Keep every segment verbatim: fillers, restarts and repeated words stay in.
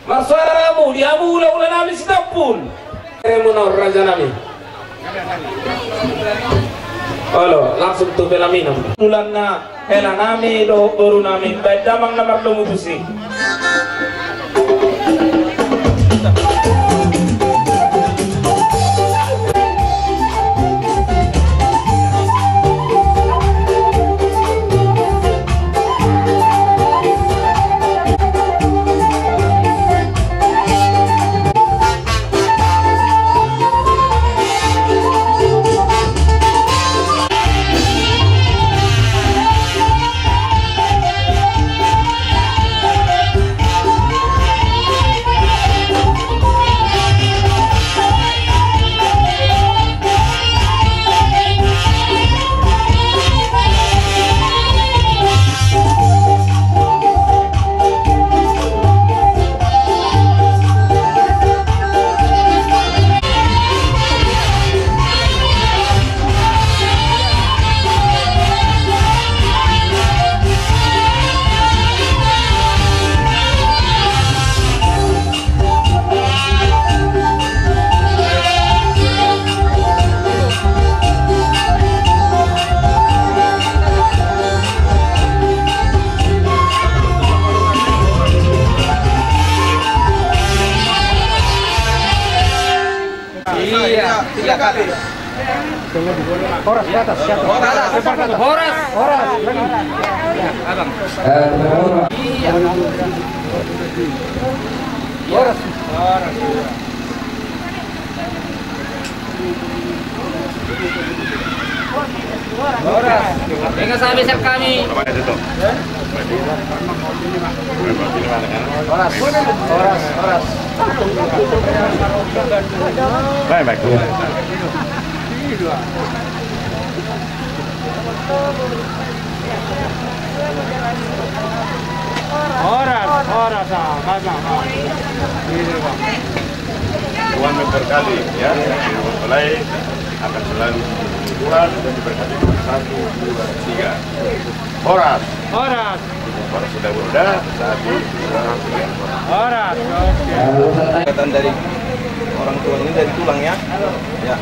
Marsoara ma hamu di hamu hulahula nami Sitampul. Ere muna on raja nami. Olo, langsung tu pelaminan. Tulanna hela nami dohot boru nami, baen damang na marlomo tusi. Iya, tiga kali. Horas, ke atas, ke atas. Horas. Horas. Horas. Abang. Iya. Horas. Horas. Horas. Ingat, sampai siap kami. Horas. Horas. Horas. Baik, baik. Horas, horas, ah, Bang, ah. Ini, Bang. Tuhan memberkati, ya. Mulai akan selalu Tuhan dan diberkati. Satu, dua, tiga. Horas. Horas. Horas sudah, sudah. Satu, dua, tiga. Horas. Oke. Ikatan dari orang tua ini dari tulang, ya. Ya.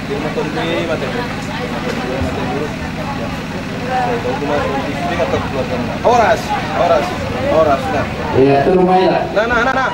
Jadi, nonton di mata. Mata dulu. Ya. Horas, horas, horas, nah. Iya, itu rumahnya. Nah, nah, nah, nah.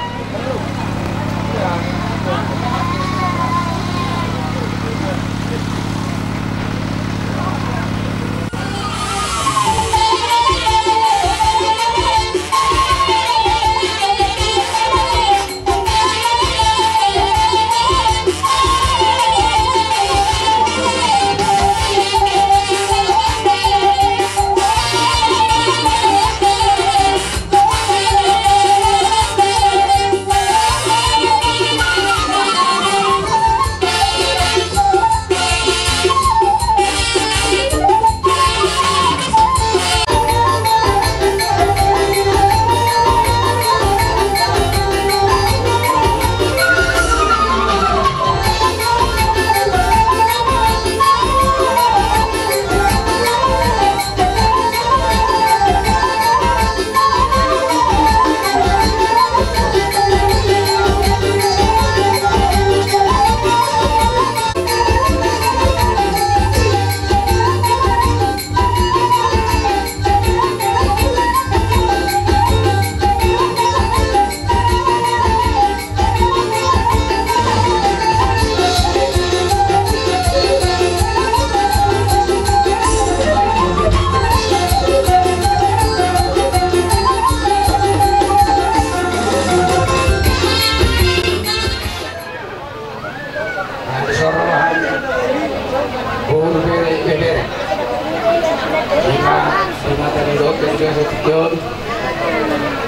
Ima, ima tadi dokter dia sekian.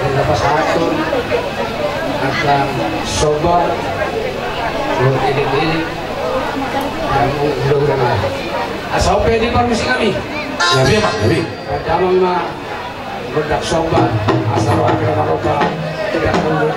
Enda pasahathon angka somba, ilik-ilik, yang mudah-mudahan. Asa on pe di parmisi nami. Nami, Pak, nami. Damang ma gondang somba, asa roha kita maromba. Tidak perlu.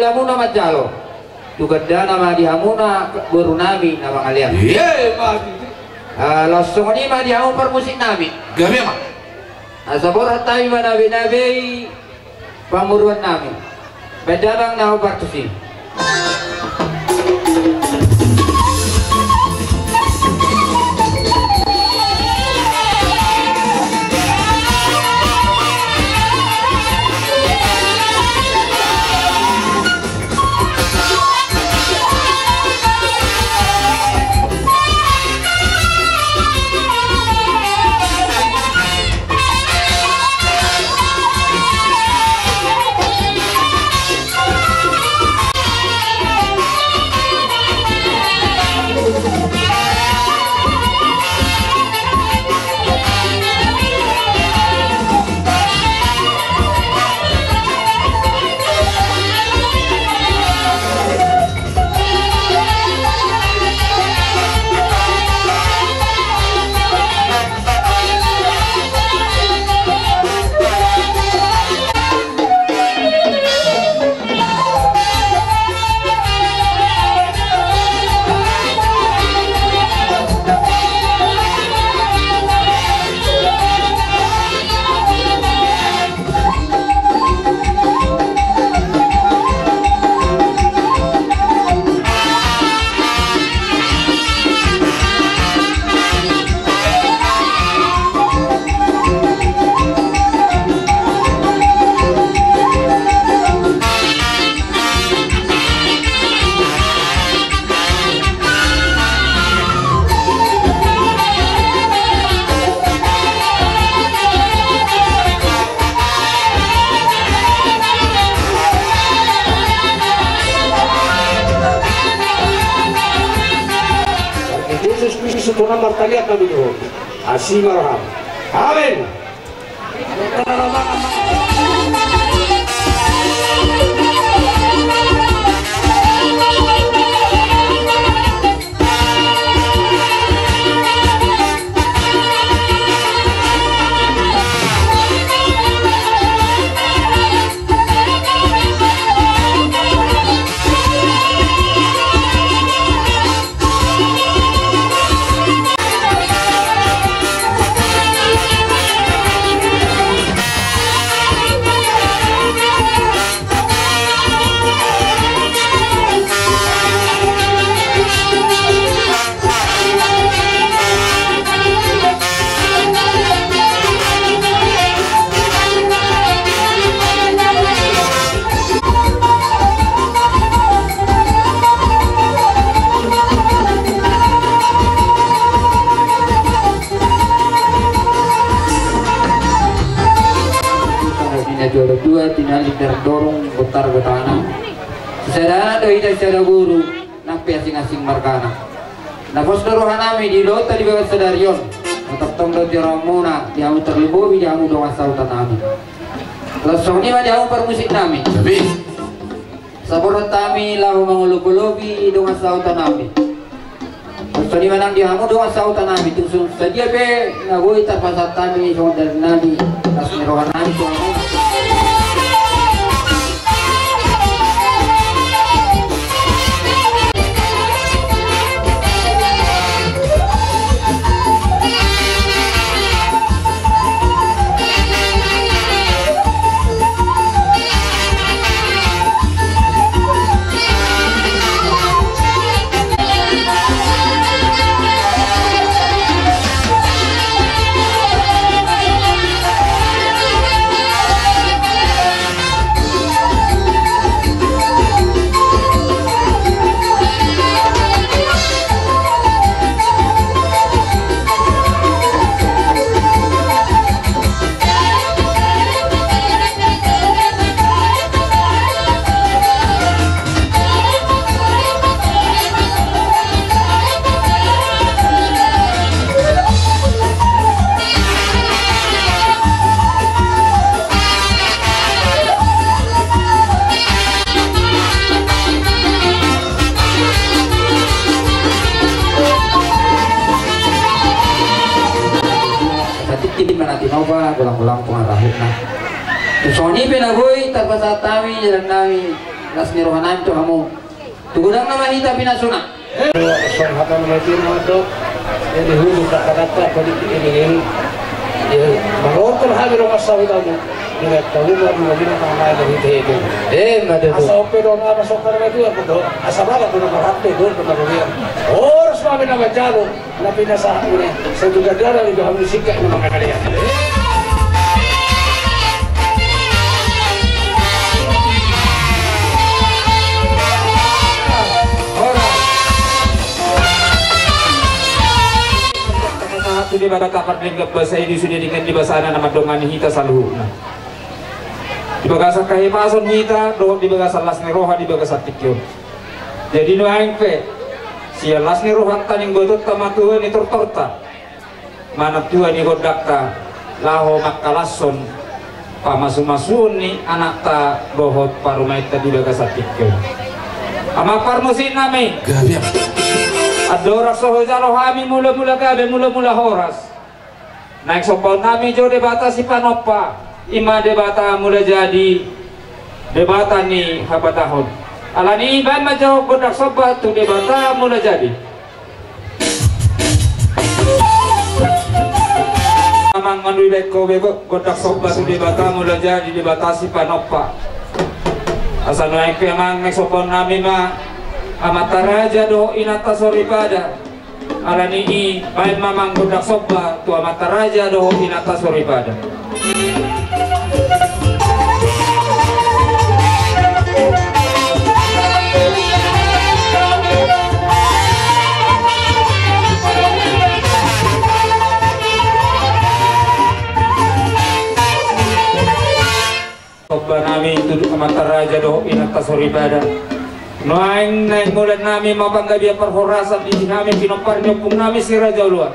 hamuna manjalo. Tu gandana ma di hamuna boru nami na mangalean. Iya, Pak. Ah, laos songon i ma di hamu parmusik nami. Gabe ma. Asa borhat hami manabe-nabe i pamoruon nami. Baen damang na hombar tusi. Yesus Kristus, Tuhan, martangiang kami, Tuhan. Asi ma roham. Amin. Di na juara dua, tinallik tardorong, botar gotana. Sisada anak do hita, sisada boru, nang pe asing-asing margana. Na pos do roha nami di ulaonta di bagasan sadari on. Tongtong do tiuramuna di hamu tarlumobi di hamu dongan sahuta nami. Laos songon i ma di hamu parmusik nami. Habis. Saborhat hami laho mangolop-olopi dongan sahuta nami. Songon i ma nang di hamu dongan sahuta nami, tung songon sadia pe na boi tarpasahat hami songon dalil nami, las ni roha nami songon i. Satikkin ma na tinopa, golang-golang pangarahutna. Songon i pe na boi tarpasahat hami, jalan nami. Las ni roha nami tu hamu. Tu godangna ma hita pinasuna. Songon hata na matua do. Jadi hulu tak kata apa di ini. Ya, mangontrol hami do masa utamu. Dengan tahu mau mau bina tanah dari itu. Eh, mada tu. Asa ope do nama sokar maju apa do? Asa mana tu nama hati do nama dia. Oh, suami nama jalo. Na pinasahat muna, sai tu gandara do hamu singkat na mangkalian. Horas. Pinasahat tu Debata Pardenggan Basa i, di sude denggan di basana na mandongani hita saluhutna. Di bagasan hahipason hita dohot di bagasan las ni roha di bagasan tingki on. Jadi nuaeng pe sian las ni rohanta, ni ibotonta, matua ni tortorta, manang tua ni gondangta, laho mangkalashon pamasumasuon ni anakta dohot parumaenta di bagasan tingki on. Amang parmusik nami, andorang so hujalo hami mulamula gabe, mulamula horas. Naeng sombaon nami jo Debata Sipanompa, i ma Debata Mulajadi, Debata ni hapatahon. Alani i baen ma jo gondang somba tu Debata Mulajadi. Amang, mangido be gondang somba tu Debata Mulajadi, Debata Sipanompa. Asa nuaeng pe amang, naeng sombaon nami ma amanta raja dohot inanta soripada. Alani i baen ma amang gondang somba tu amanta raja dohot inanta soripada. Somba nami tu amanta raja dohot inanta soripada. Nuaeng naeng mauliate nami ma panggabean parhorasan di hami pinompar ni ompung nami si Raja Oloan.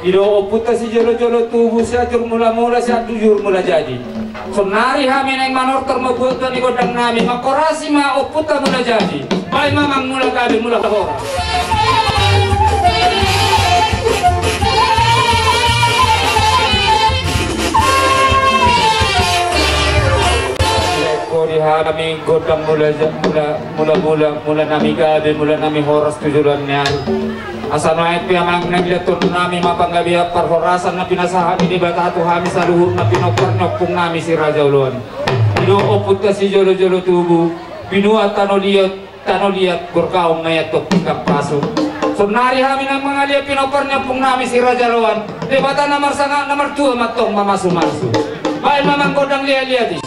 I do ompunta sijolojolo tubu, sianjur mulamula, sianjur mulajadi. Saonnari hami naeng manortor mambuat tua ni gondang nami, mangkorasi ma ompunta Mulajadi. Baen ma amang mula gabe mula horas. Di hami gondang mula, mula, mula, mula, mula nami gabe, mula nami horas tu joloan ni ari. Asa nuaeng pe amang naeng dilehon nami ma panggabean parhorasan na pinasahat ni Debata tu hami saluhut na pinompar ni ompung nami si Raja Oloan. I do ompunta sijolojolo tubu, binua tano liat, tano liat, gorgaon ma i antong pinggan pasu. Saonnari hami naeng mangaliat pinompar ni ompung nami si Raja Oloan, Debata na marsangap na martua ma antong mamasumasu. Baen ma amang gondang liatliat i.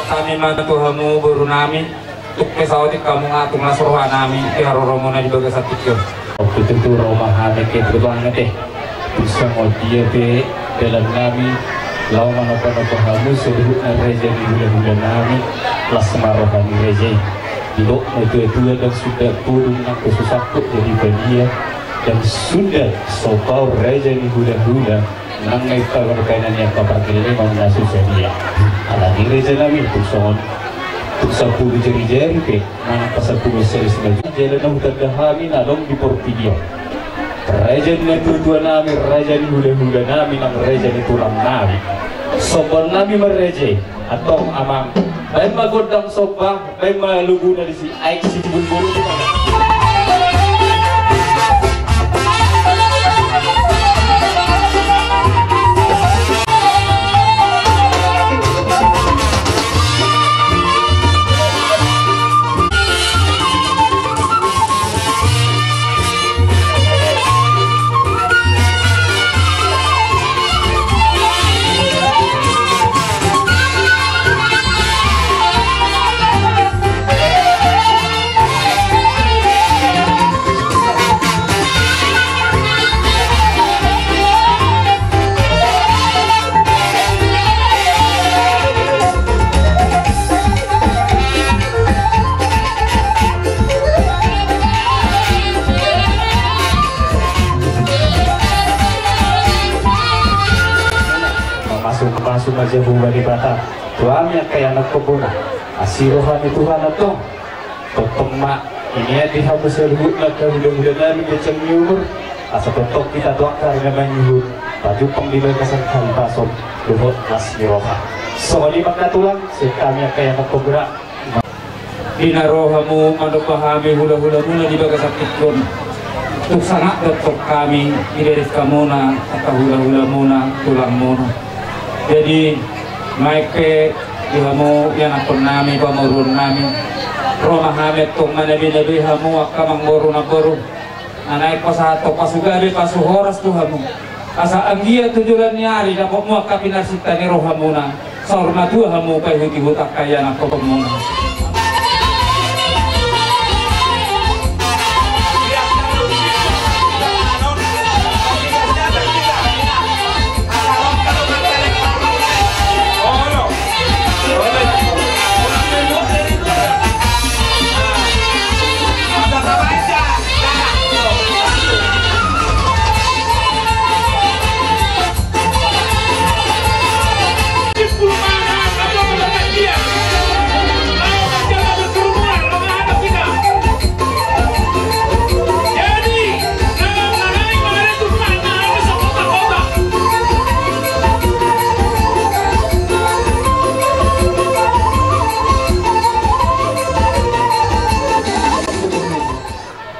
Hami ma tu hamu boru nami. Tung pe saotik hamu nga tung las roha nami di haroromuna di bagasan tingki on. Waktu itu tuh Roma hami ke banget eh. Bisa mau dia pe dalan nami. Laho manopa-nopa hamu saluhutna raja ni hulahula nami. Las ma roha ni raja i. Didok natua-tua dan suda pudung nang kesusahku jadi badia. Dan suda sopau raja ni hulahula. Nang na ipamarkainan i angka pargellengon na so sadia. Alani raja nami tung songon tung sampulu jari-jari pe manang pasampulu seri sibaju jala na hutanda hami na adong di portibi on. Raja ni natua-tua nami, raja ni hulahula nami, nang raja ni tulang nami. Sombaon nami ma raja i. Antong amang, baen ma gondang somba, baen ma loguna disi. Aek si tibul boru di mana? Suma jabu bani bata tu hami angka ianakhon bona. Asi roha ni Tuhan antong. Tongtong ma i ma di hamu saluhutna angka hulahula nami, ganjang ni umur. Asa tongtong hita tu angka na mangihut pajumpang di bagasan hahipason dohot las ni roha. Songon i ma angka tulang, sian hami angka ianakhon bona. Di na ro hamu mandompa hami hulahulamuna di bagasan tingki on, tung sangap do antong hami dibereng hamuna angka hulahulamuna, tulangmuna. Jadi, naeng pe di hamu ianakhon nami, pamoruon nami, ro ma hami antong manabenabe hamu angka amangboru namboru. Na naeng pasahathon pasu gabe pasu horas tu hamu, asa anggiat tu joloan ni ari dapot hamu angka pinarsinta ni rohamuna, saur matua hamu paihutihut angka ianakhonmuna.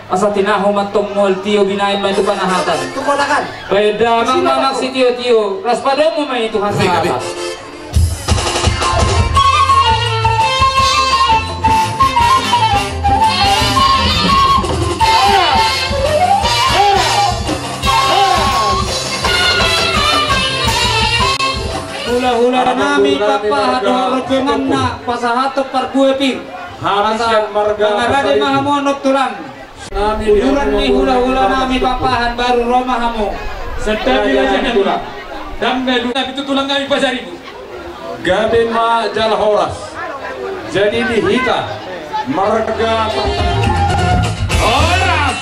Asa tinahu ma antong mual tio, binahen ma i tu panahatan. Tu ponakan. Bahen damang ma amang sitiotio, laos padomu ma i tu hasahatan. Hulahula nami Pakpahan dohot rombonganna pasahathon parbue pir. Asa mangarade ma hamu annon tulang. Uduran ni hulahula nami Pakpahan, baru ro ma hamu. Santabi raja nami. Dambe luhut nami tu tulang nami Pasaribu. Gabe ma jala horas. Jadi di hita marga horas.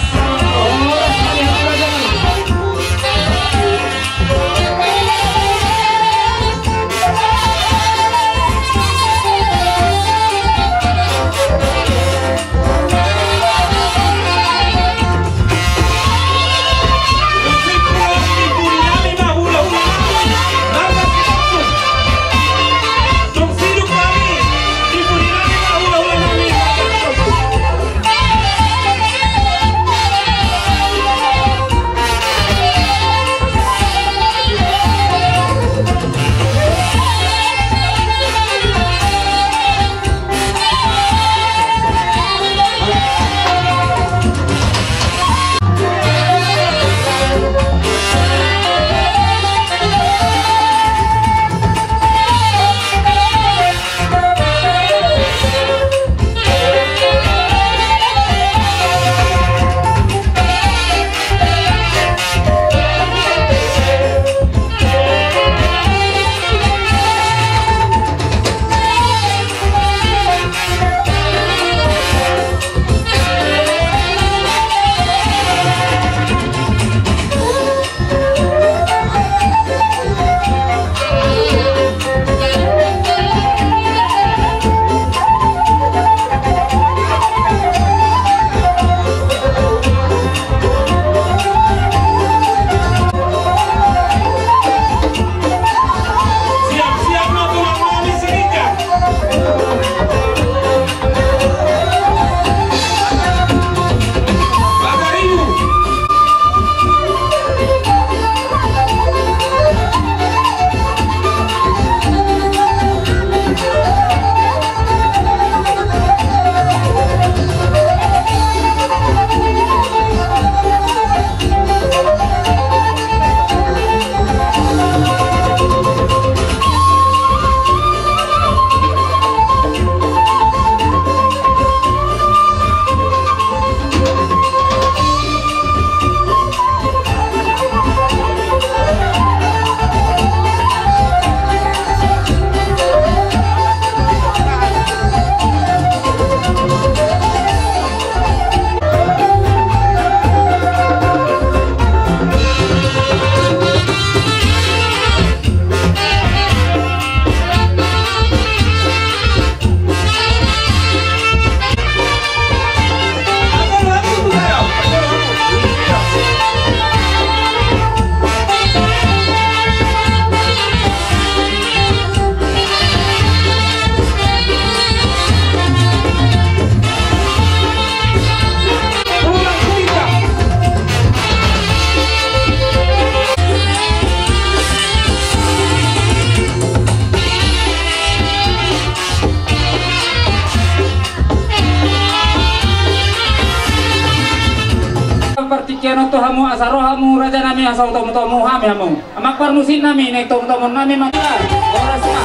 Asa ro hamu raja nami, asa hutomutomu hami hamu. Amang parmusik nami, naeng tomutomu nami ma. Horas ma.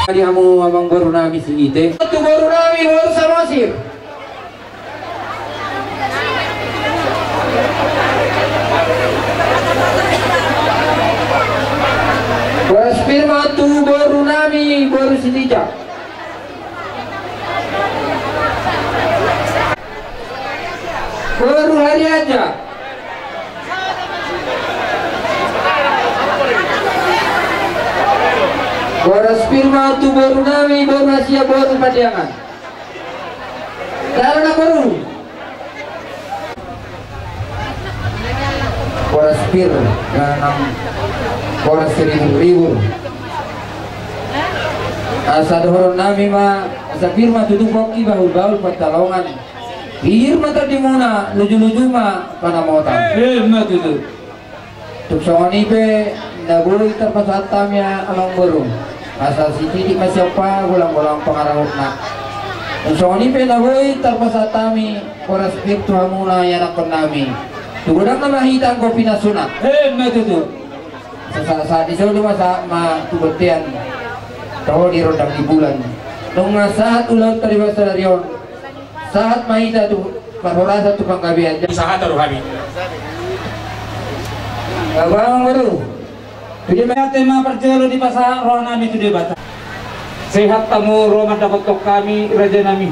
Jadi hamu amang boru nami si Ite. Tu boru nami boru Samosir. Boras pir ma tu boru nami boru Sitinjak. Boru Harianja. Boras pir ma tu boru nami boru Asia boru Pandiangan. Dalan na boru. Boras pir, ganang boras ribur-ribur. Asa dohonon nami ma, asa pir ma tutu pongki bahul-bahul pantalongan. Pir ma tondimuna, luju-luju ma panamotan. Pir ma tutu. Tung songon i pe na boi tarpasahat hami amang boru, asa sititik ma siompa, golang-golang pangarahutna. Tung songon i pe na boi tarpasahat hami boras pir tu hamuna ianakkon nami. Tu godangna ma hita anggo pinasunat. Emma tutu. Sasahat-sahat ni solu ma sahat ma tu bontean. Toho di rondang ni bulan. Nunga sahat ulaonta di bagasan ari on. Sahat ma hita tu parhorasan tu panggabean. Sahat do hami. Abang boru. Tudia ma. Ate ma parjolo dipasahat roha nami tu Debata. Sehat hamu ro mandapothon hami raja nami.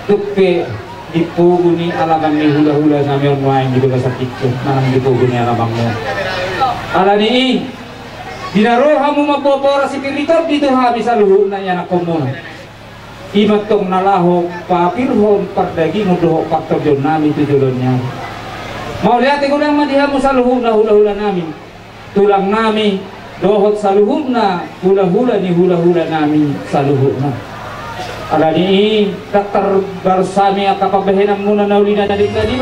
Tung pe di pogu ni alaman ni hula-hula nami on nuaeng di bagasan tingki on manang di pogu ni alamanmu. Alani i di na ro hamu mamboan boras sipir i tondi tu hami saluhutna ianakkonmuna. I ma antong na laho papirhon pardagingon dohot partondion nami tu joloan ni ari. Mauliate godang ma di hamu saluhutna hula-hula nami, tulang nami, dohot saluhutna hula-hula ni hula-hula nami saluhutna. Alani i, ndang tarbarsami angka pambahenanmuna na uli na denggan i.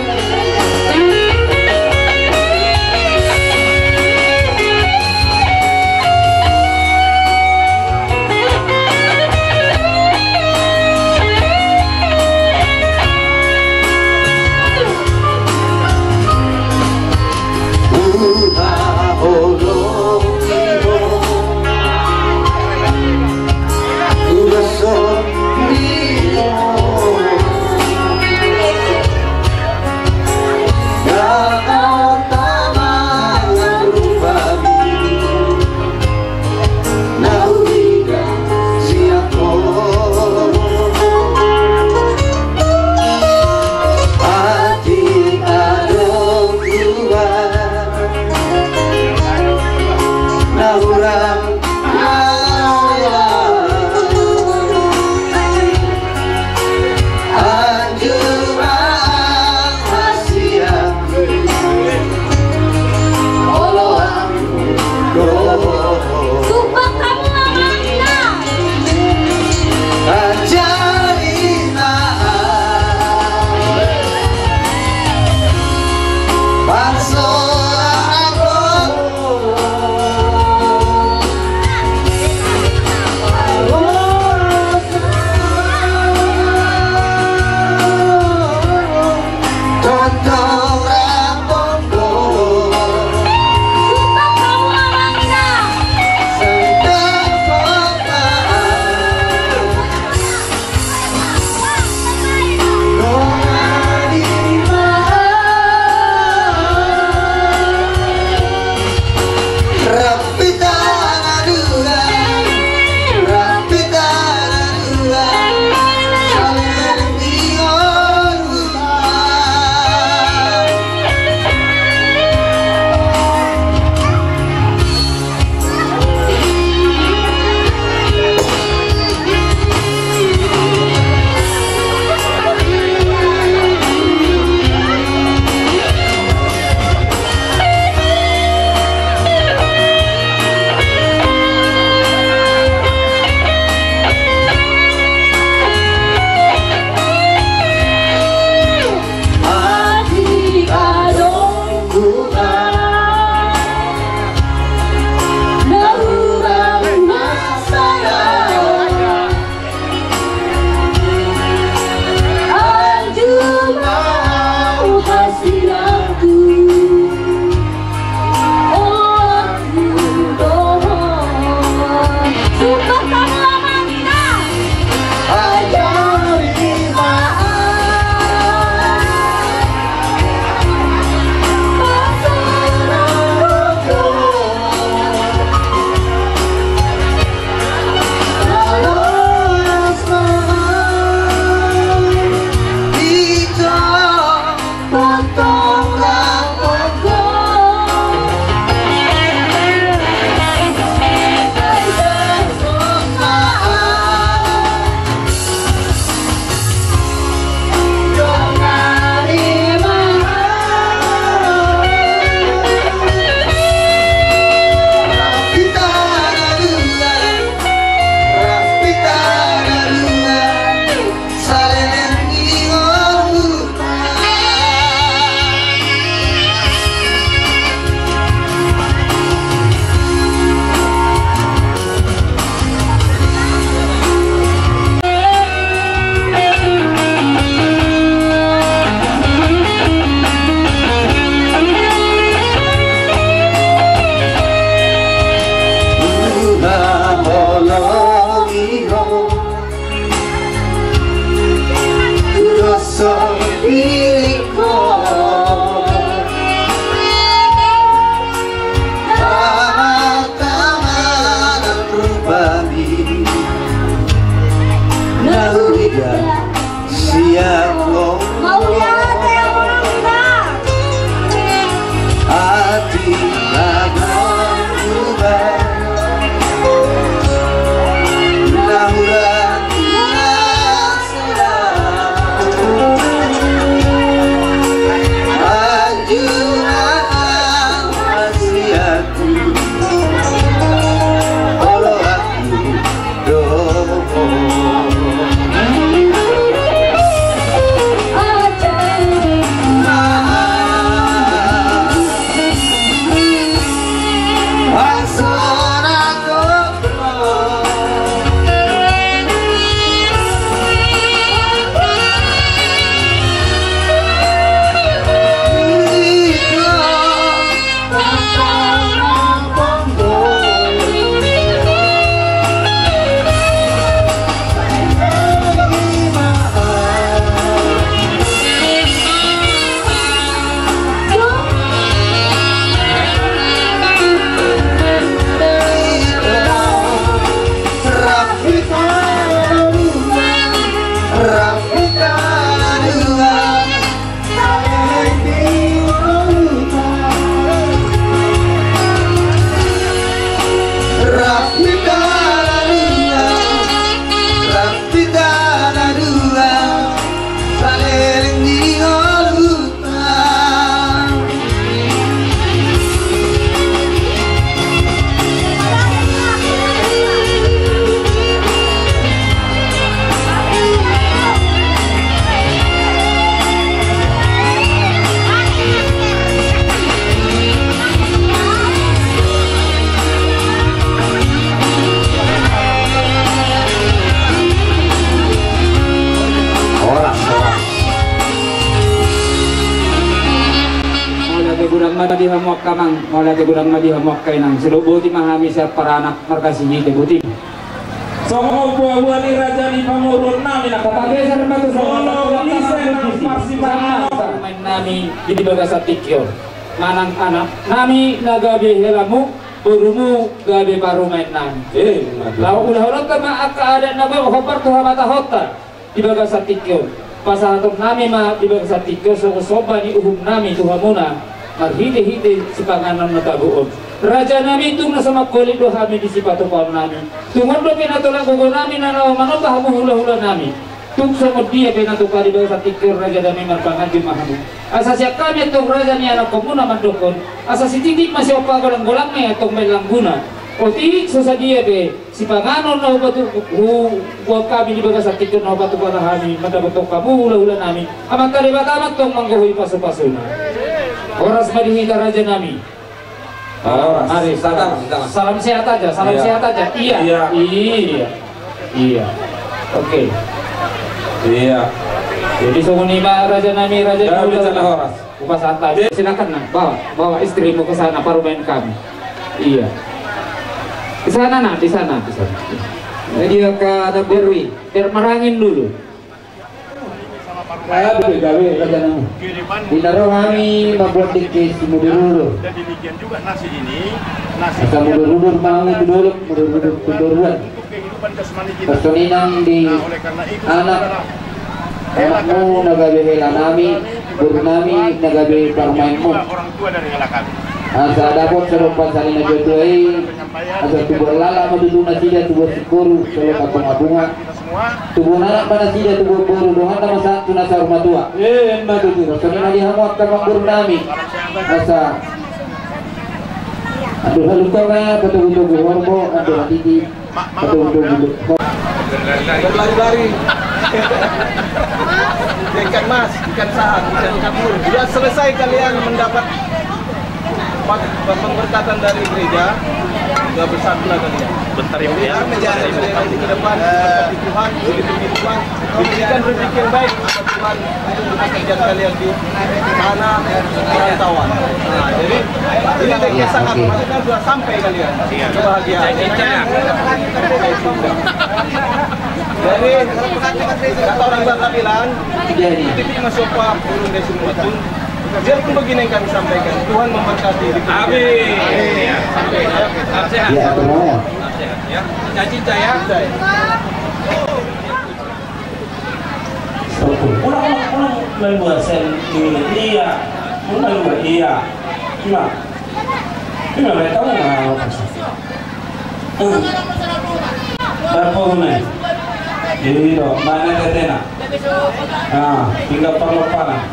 Amang, mauliate godang ma di hamu angka inang, sai boti ma hami sian paranak marga Sihite, boti. Songon buabua ni raja ni pamoruon nami na. Tapageser ma tu songon ise nang parsipanganon nami di bagasan tingki on. Manang anak nami na gabe helamu, borumu gabe parumaen nami. Eh, laho hulahulanta ma angka adat na boi hombar tu habatahonta di bagasan tingki on. Pasahaton nami ma di bagasan tingki on songon somba ni uhum nami tu hamuna marhitehite sipanganon na tabo on. Raja nami, tung na so mangkolit do hami di sipatupaon nami. Tung on dope na tolap gogo nami na laho manomba hamu hulahula nami. Tung songon dia pe na tupa di bagasan tingki on, raja nami, marpanganju ma hamu. Asa sian hami antong raja ni anakkonmuna mandokkon, asa sititik ma siompa, golanggolang ma i antong baen langguna. Otik so sadia pe sipanganon na hupatu, hu, huboan hami di bagasan tingki on na hupatupa hami mandapothon hamu hulahula nami, Amanta Debata ma antong manggohi pasupasuna. Horas ma di hita, raja nami. Horas. Mari, salam, salam. Salam sehat aja, salam, iya, sehat aja. Iya. Iya. Iya. Iya. Oke. Iya. Jadi songon i ma, raja nami, raja nami. Horas. Upas ata. Jadi silakan, Nak, bawa, bawa istrimu ke sana, parumaen kami. Iya. Di sana, Nak, di sana, di sana. Jadi, ke Anak Berwi, biar merangin dulu. Gabe, gabe, raja nami. Di na ro hami mambuat dengke simudurudur. Asa mudurudur ma hamu tu dolok, mudurudur tu toruan. Songon i nang di anak, anakmu na gabe hela nami, boru nami na gabe parumaenmu. Asa dapot sadok pansarian na tua-tua i, asa tubuan laklak ma tutu nasida, tubuan singkoru, solo ma bunga-bunga. Tubuan anak ma nasida, tubuan boru, dohonon ma sahat tu na saur matua. Eh, ima tutu. Songon i ma di hamu angka amangboru nami. Asa andor halumpang ma patogutogu horbo, andor hatiti patogutogu horbo. Berlari-lari. Ikan mas, ikan sahat, ikan kapur. Sudah selesai kalian mendapat Pak, Pak, pemberkatan dari gereja, sudah bersatulah kalian. Bentar, Ibu, ya. Jadi, kami menjalani ke depan, diberkati Tuhan, dilindungi Tuhan, diberikan rezeki yang baik sama Tuhan untuk pekerjaan kalian di tanah perantauan. Nah, jadi, ini thank you sangat, maksudnya sudah sampai kalian. Iya. Kebahagiaan. Jadi, kata orang Batak bilang, jadi, titik masuk apa, burung dari semua tuh. Biarpun begini yang kami sampaikan, Tuhan memberkati. Amin. Amin. Salam sehat. Ya, atur nama. Salam sehat, ya. Cinta, cinta, ya. Cinta, ya. Ulang, ulang, ulang. Main bola sen-, iya. Main bola, iya. Ima. Ima, mereka mau main apa? Berapa guna? Iya, mana tetena? Ah, tinggal perlepanan.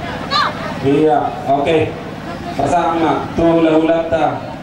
Iya, oke. Pasang ma, tu hula-hulanta.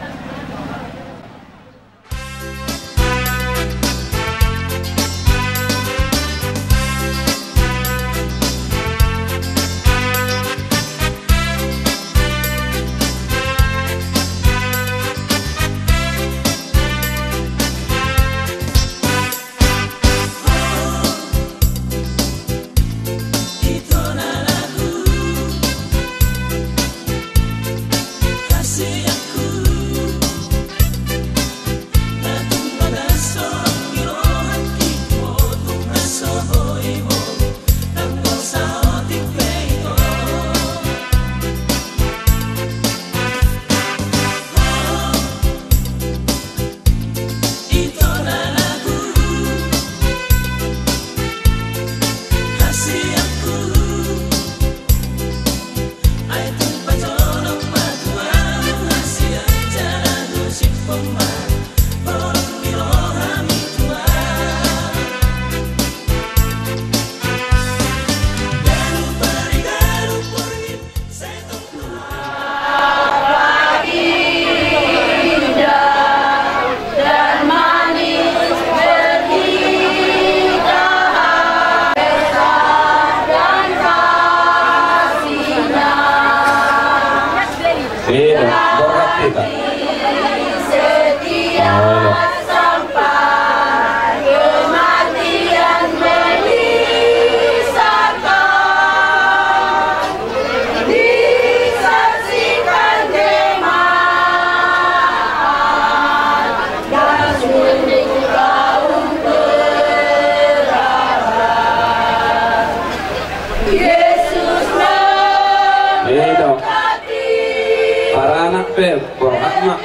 Pe, borhat ma.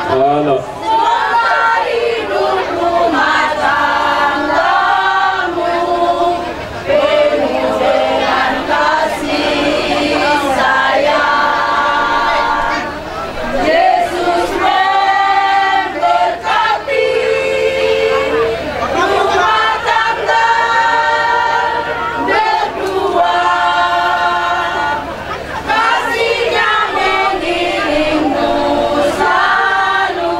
Halo. Yesus memberkati rumah tangga berdua. Kasih-Nya mengiringmu selalu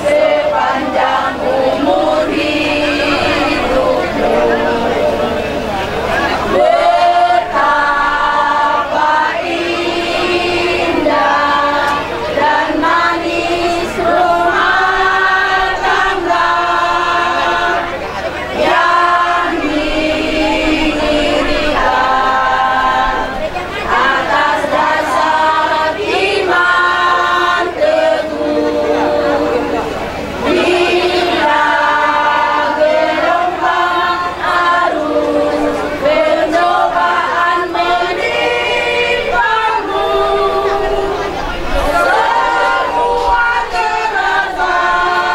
sepanjang umur hidupmu. Betapa indah dan manis rumah tangga yang didirikan atas dasar iman teguh. Bila gelombang arus pencobaan menimpamu, semua teratasi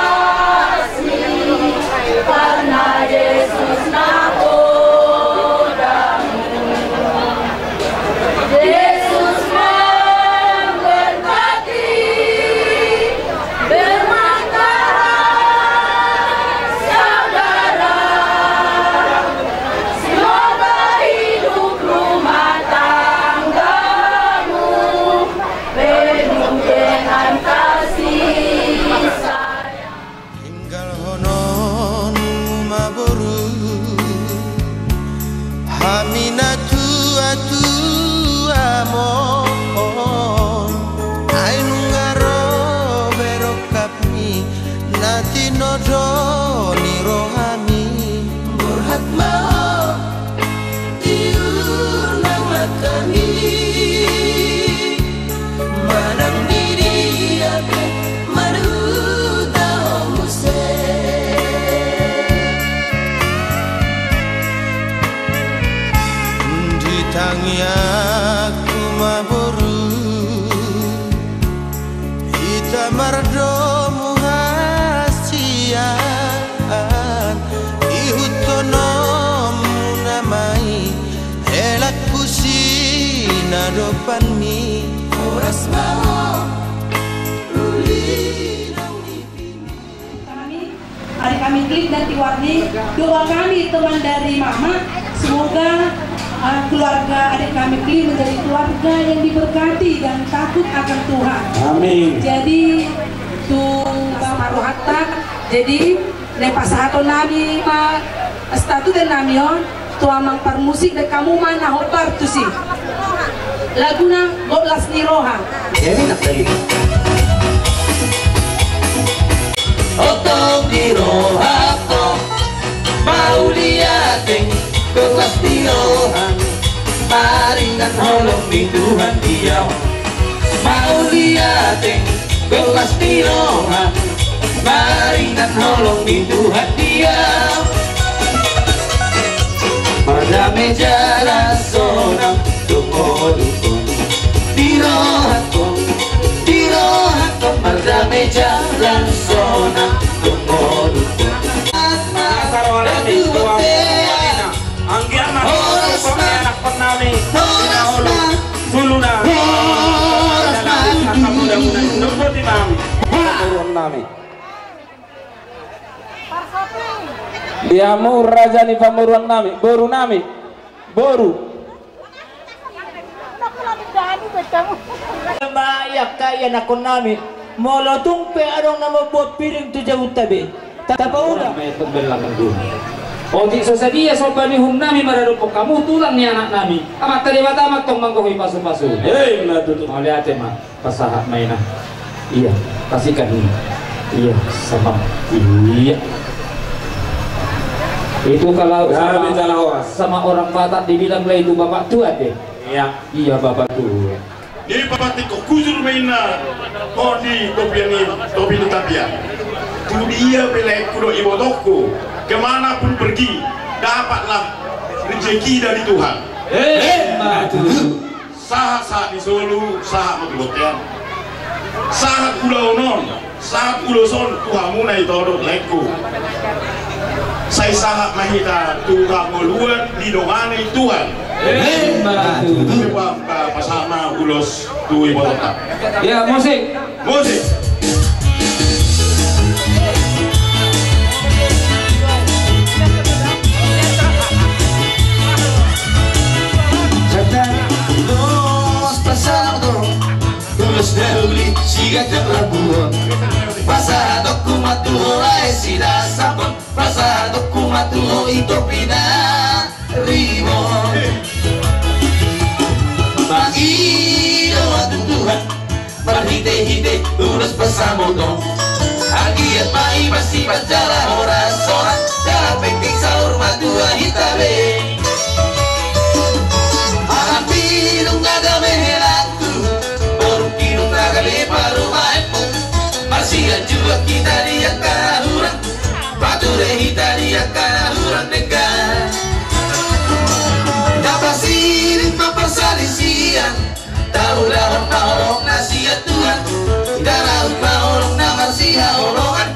karena Yesus nakodamu. Yesus memberkati, bermanfaat, saudara. Semoga hidup rumah tanggamu penuh dengan kasih sayang. Tinggalhononmu ma boru, hami na tuatuamon. Ai nunga ro be rongkapmi na tinodo ni rohami. Borhat ma ho, tiur ma ho hami. Manang di dia pe manang huta ho muse. Di tangiangku ma boru, hita mardomu hasian, ihuthononmuna ma i helangku sinadopanmi. Horas ma ho, uli naung nipini. Kami, adik kami Cliff dan Tiwarni, doa kami teman dari Mama, semoga, eh, keluarga adik kami Cliff menjadi keluarga yang diberkati dan takut akan Tuhan. Amin. Jadi, tu Bapak Rohata, jadi, na pasahaton nami ma statu dan nami on, tu amang parmusik dan hamu ma na hombar tusi. Laguna Gok Las ni Roha. Jadi nak tadi. Otong di rohangku, mauliate, Gok Las ni Roha, maringan holong ni Tuhan dia. Mauliate, Gok Las ni Roha, maringan holong ni Tuhan dia. Mardame jala sonang tu ngolungku, di rohangku, di rohangku, mardame jala sonang tu ngolungku. Anggiat ma horas ma anak panami, horas ma. Suluna. Horas ma. Angka muda-muda. Nunggu di mami. Pamoruan nami. Di hamu raja ni pamoruan nami, boru nami. Boru. Bayak ka ianakhon nami. Molo tung pe adong na mambuat piring tu jabunta be, tapaula. Otik so sadia somba ni uhum nami maradophon hamu tulang ni anak nami. Amanta Debata ma tong manggohi pasu-pasu. Hei, ma tutu. Mauliate ma, pasahat ma i na. Iya, kasihkan ini. Iya, sama. Iya. Itu kalau sama, sama orang Batak dibilang lah itu bapak tua deh. Iya. Iya, bapak tua. Di patik hujur ma inna, tondi topi ni, topi ni tapia. Tu dia pe laengku dohot ibotongku, ke mana pun pergi, dapatlah rezeki dari Tuhan. Emma tutu. Sahat-sahat ni solu, sahat ma tu bontean. Sahat ulaon on, sahat ulos on tu hamuna ito dohot laengku. Sai sahat ma hita tu hangoluan didongani Tuhan. Emma tutu. Pasahat ma ulos tu ibotongta. Ya, musik. Musik. Ulos pasahat ma tu, ulos na uli siganjang rambu on. Pasahat ma tu ho lae Sidasampon. Pasahat ma tu ho ito pina ribot. Mangido ma tu Tuhan marhite-hite ulos pasahat on. Anggiat ma i masipat jala horas-horas, jala pengkeng saur matua hita be. Hami nunga dame helangku, borungki nunga gabe parumaenmu. Marsianjuran hita di angka na hurang, pature hita di angka na hurang denggan. Tapasirit ma parsalisian, taulahon ma holong na sian Tuhan. Tarahut ma holong na marsihaholongan,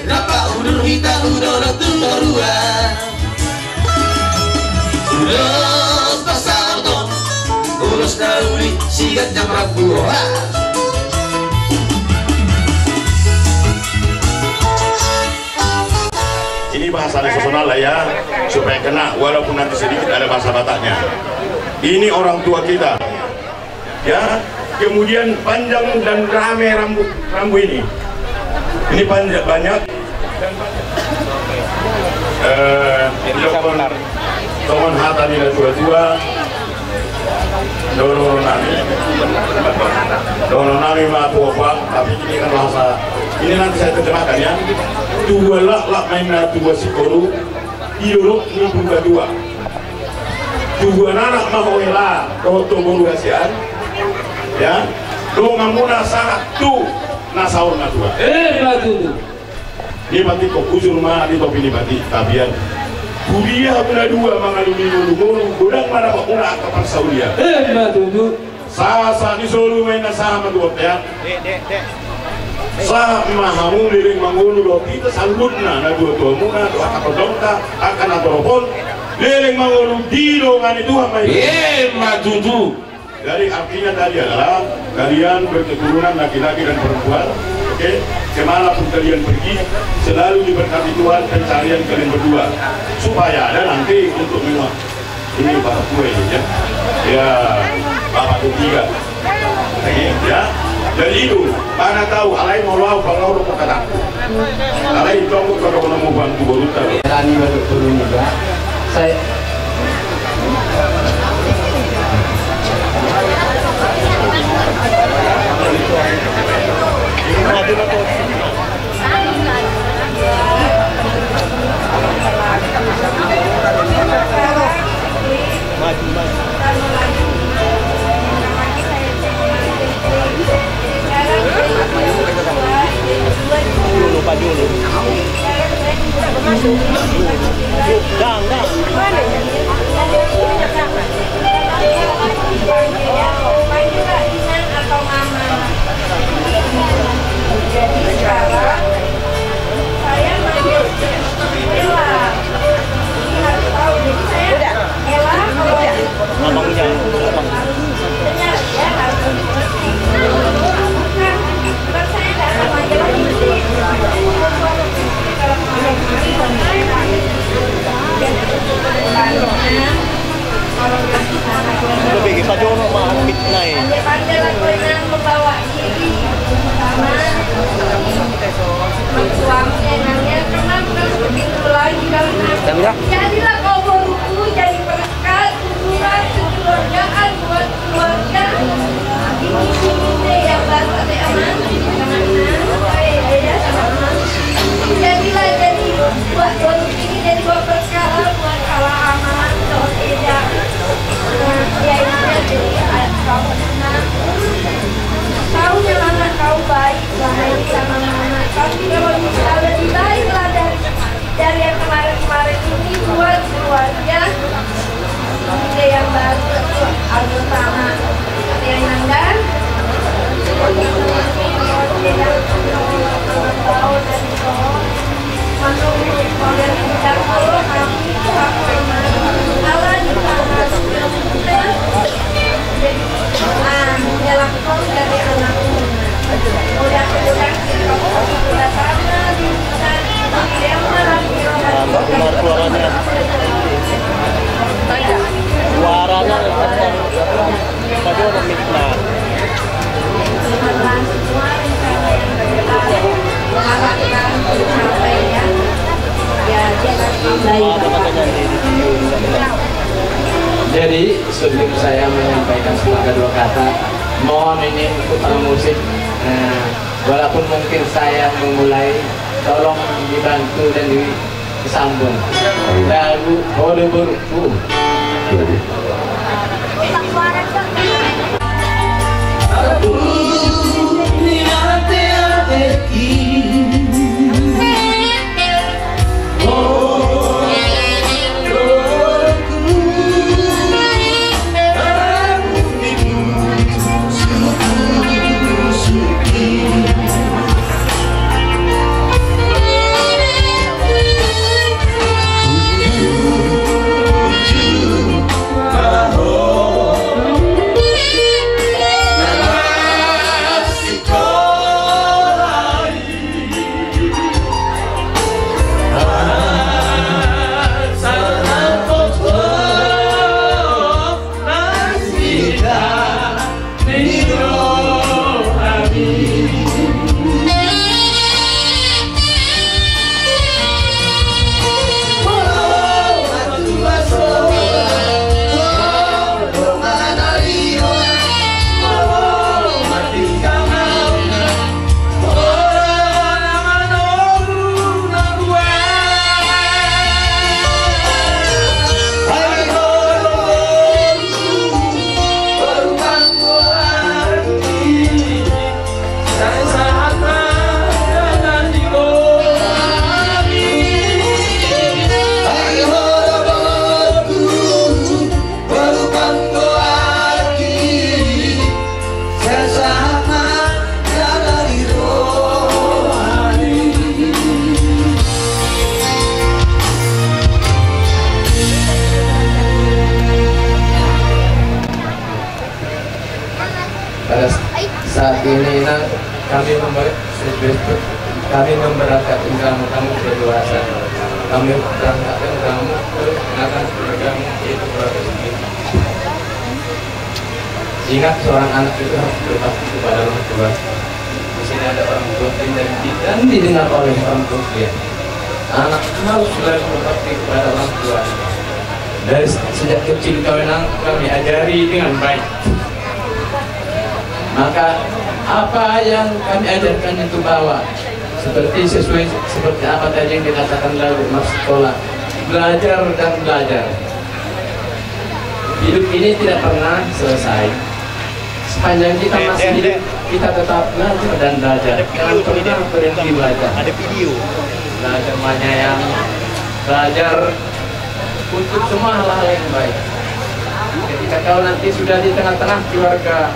rap ma udur hita tu dolok tu toruan. Ulos pasahat on, ulos na uli siganjang rambu on. Ini bahasa nasional lah ya, supaya kena, walaupun nanti sedikit ada bahasa Bataknya. Ini orang tua kita. Ya, kemudian panjang dan rame rambu, rambu ini. Ini panjang, banyak. Eh, ini tongon hata ni na tua-tua. Dohonon nami. Dohonon nami ma tu ho, Bang, tapi ini kan bahasa, ini nanti saya terjemahkan ya. Tua laklak ma inna tua sikoru, di dolok ni Purbatua. Tubuan anak ma ho hela, dohot tu boru hasian. Ya, donganmuna sahat tu na saur matua. Emma tutu. Ni patik ko usur ma di topi ni patik, tapian. Huria hamuna dua mangalului ngolu-ngolu, godang ma dapotmuna angka parsaulian. Emma tutu. Sahat-sahat ni solu ma inna, sahat ma tu bontean. Sahat ma hamu leleng mangolu dohot hita saluhutna natua-tuamuna dohot angka tondongta, angka na torop on. Leleng mangolu didongani Tuhan ma hita. Emma tutu. Jadi artinya tadi adalah kalian berketurunan laki-laki dan perempuan, oke? Kemana pun kalian pergi, selalu diberkati Tuhan pencarian kalian berdua. Supaya ada nanti untuk menua. Ini bapak gue ini ya. Ya, bapak ketiga. Jadi, ya. Jadi itu, mana tahu, alai mau lau, kalau mau kata. Alai itu aku kalau mau buang kubur utara. Rani baru turun juga. Saya Lebih kita jono mah fitnah. Jadilah kau boruku jadi berkat, hiburan, kekeluargaan buat keluarga. Ini, ini deh yang bahasa teh aman. Jadilah jadi buat boru ini jadi buat perkara buat salah aman, dosa tidak. Nah, ya ini jadi kamu senang. Tahu memang kau baik, baik sama mama. Tapi kalau bisa lebih baiklah dari, dari yang kemarin-kemarin ini, gua Saya menyampaikan sepatah dua kata. Mohon ini untuk para musik. Nah, walaupun mungkin saya memulai, tolong dibantu dan disambung. Lagu Olo Borungku. Pada saat ini, Nang, kami member-, kami memberangkatkan kamu, kamu sudah dewasa. Kami berangkatkan kamu ke pengakan keluargamu, yaitu keluarga sendiri. Ingat, seorang anak itu harus berbakti kepada orang tua. Di sini ada orang tua, dan, dan didengar oleh orang tua dia. Anak harus selalu berbakti kepada orang tua. Dari sejak kecil kau, Nang, kami ajari dengan baik. Maka apa yang kami ajarkan itu bawa seperti, sesuai seperti apa tadi yang dikatakan lalu Mas Sekolah. Belajar dan belajar. Hidup ini tidak pernah selesai. Sepanjang kita masih hidup, kita tetap belajar dan belajar. Jangan pernah berhenti belajar. Ada video. Belajar menyayang, belajar untuk semua hal-hal yang baik. Ketika kau nanti sudah di tengah-tengah keluarga,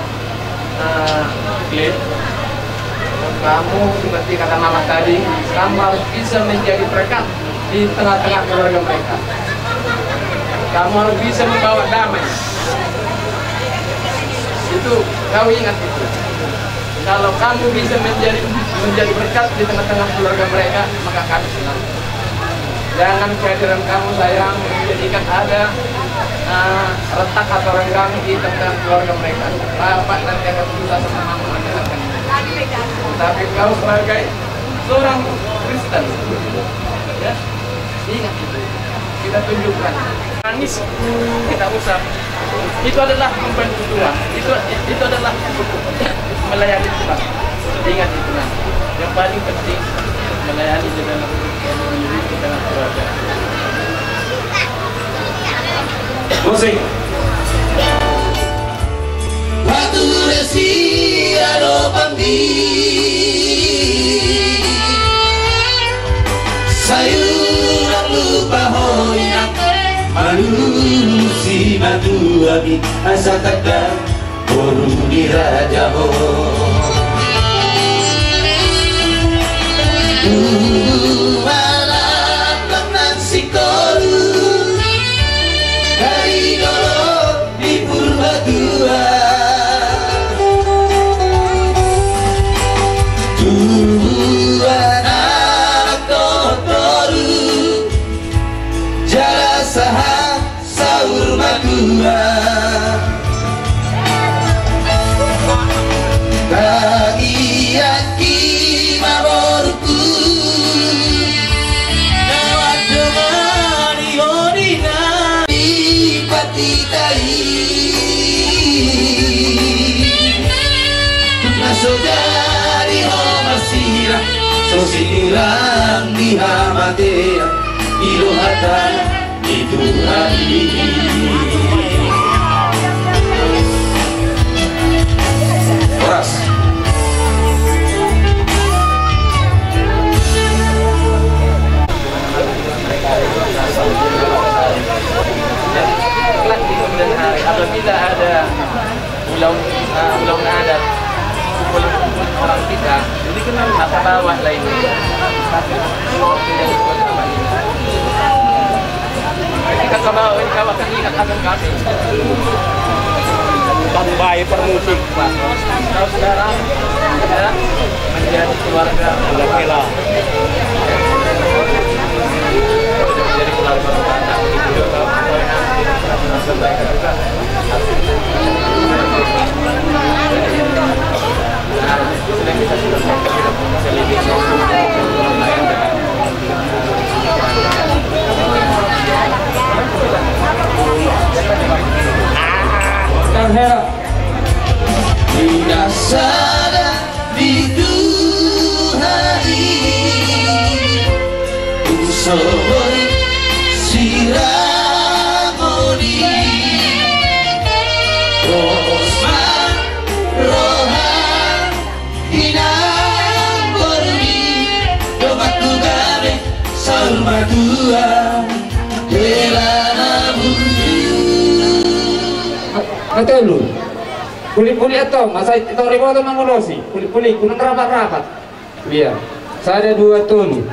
eh, Glenn, kamu seperti kata mama tadi, kamu harus bisa menjadi berkat di tengah-tengah keluarga mereka. Kamu harus bisa membawa damai. Itu, kau ingat itu. Kalau kamu bisa menjadi, menjadi berkat di tengah-tengah keluarga mereka, maka kami senang. Jangan kehadiran kamu, sayang, menjadikan ada, eh, retak atau renggang di tengah keluarga mereka. Bapak nanti akan susah sama mama menjelaskan. Tapi kau sebagai seorang Kristen, ya, ingat itu. Kita tunjukkan. Nangis, tidak usah. Itu adalah membantu Tuhan. Itu, itu adalah melayani Tuhan. Ingat itu, nah. Yang paling penting melayani di dalam, di tengah keluarga. Musik. Pature si alo pambi, sai unang lupa ho inang, manusi matuami asa tanda boru ni raja ho. Tubu ma nang singkoru dari dolok di Purbatua. Tubu anak dohot boru jala sahat saur matua. Sirang di hamatean, di rohatan di Tuhan i. Horas. Kelak di kemudian hari, apabila ada ulang, eh, ulang adat, kumpul-kumpul orang kita, maka bawalah ini. Kita ke bawah, ini bawa ke, ingat akan kami. Tambai permusik. Kau sekarang, ya, menjadi keluarga. Menjadi keluarga. Karena tidak sadar di Tuhan i, tung so boi sirang on i. Pos ma roha inang boru i, dohot tu gabe saur matua hela na bungsu. Hatolu. Puli-puli antong, asa ito riboto mangulosi. Puli-puli, unang rapat-rapat. Iya. Sada, dua, tolu.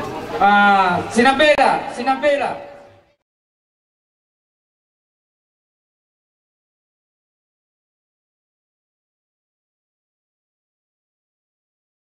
Ah, sinambela, sinambela.